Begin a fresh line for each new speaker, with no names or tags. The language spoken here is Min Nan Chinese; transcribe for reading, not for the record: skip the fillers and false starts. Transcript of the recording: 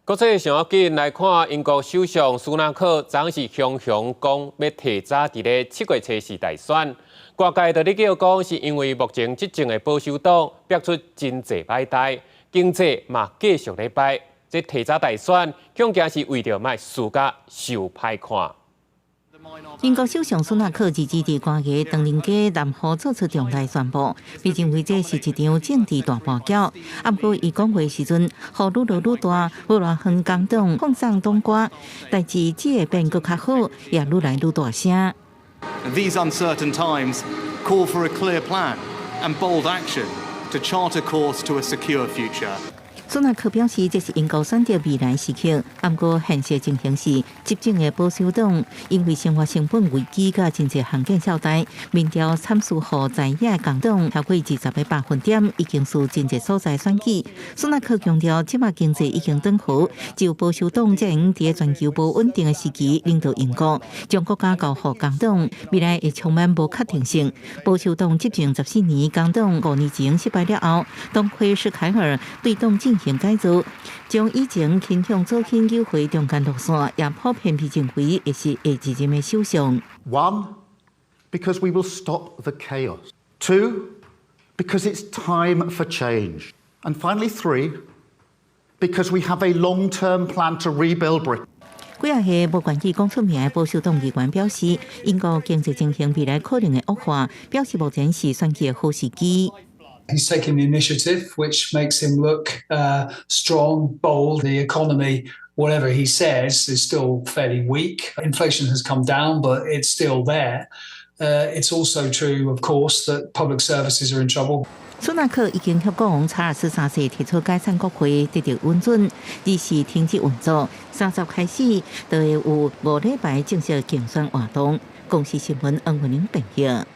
國際上要緊來看，英國首相蘇納克昨是雄雄講欲提早佇咧7月初四大選，外界就咧叫講是因為目前執政的保守黨逼出真濟歹代，經濟嘛繼續咧歹，這提早大選恐驚是為著莫輸甲傷歹看。
英國首相蘇納克日前佇官邸唐寧街南湖做出重大宣布，被認為這是一場政治大跋筊。啊，毋過伊講話時陣，雨愈落愈大，愈來遠工黨放送黨歌，代誌只會變閣較好，也愈來愈大聲。
These uncertain times call for a clear plan and bold action to chart a course to a secure future.
蘇納克表示，這是英國選擇未來時刻。毋過現實情形是，執政的保守黨因為生活成本危機佮經濟項見效代，民調慘輸予在野工黨超過20個百分點，已經輸真濟所在選舉。蘇納克強調，這馬經濟已經轉好，只有保守黨才會佇全球無穩定的時期領導英國，將國家交予工黨，未來會充滿無確定性。保守黨執政14年，工黨5年前失敗了後，黨魁施凱爾對黨進行改造，將以前傾向左傾議會中間路線，也普遍被認為會是下一任的首相。
One, because we will stop the chaos. Two, because it's time for change. And finally, three, because we have a long-term plan to rebuild Britain.
幾仔個無願意講出名的保守黨議員表示，英國經濟情形未來可能會惡化，表示目前是選舉的好時機。
He's taking the initiative, which makes him look strong, bold. The economy, whatever he says, is still fairly weak. Inflation has come down, but it's still there. It's also true, of course, that public services are in trouble.
蘇納克已經向國王查爾斯三世提出解散國會，得到允准，二是停止運作。30開始就會有5禮拜正式競選活動。公視新聞翁文玲編譯。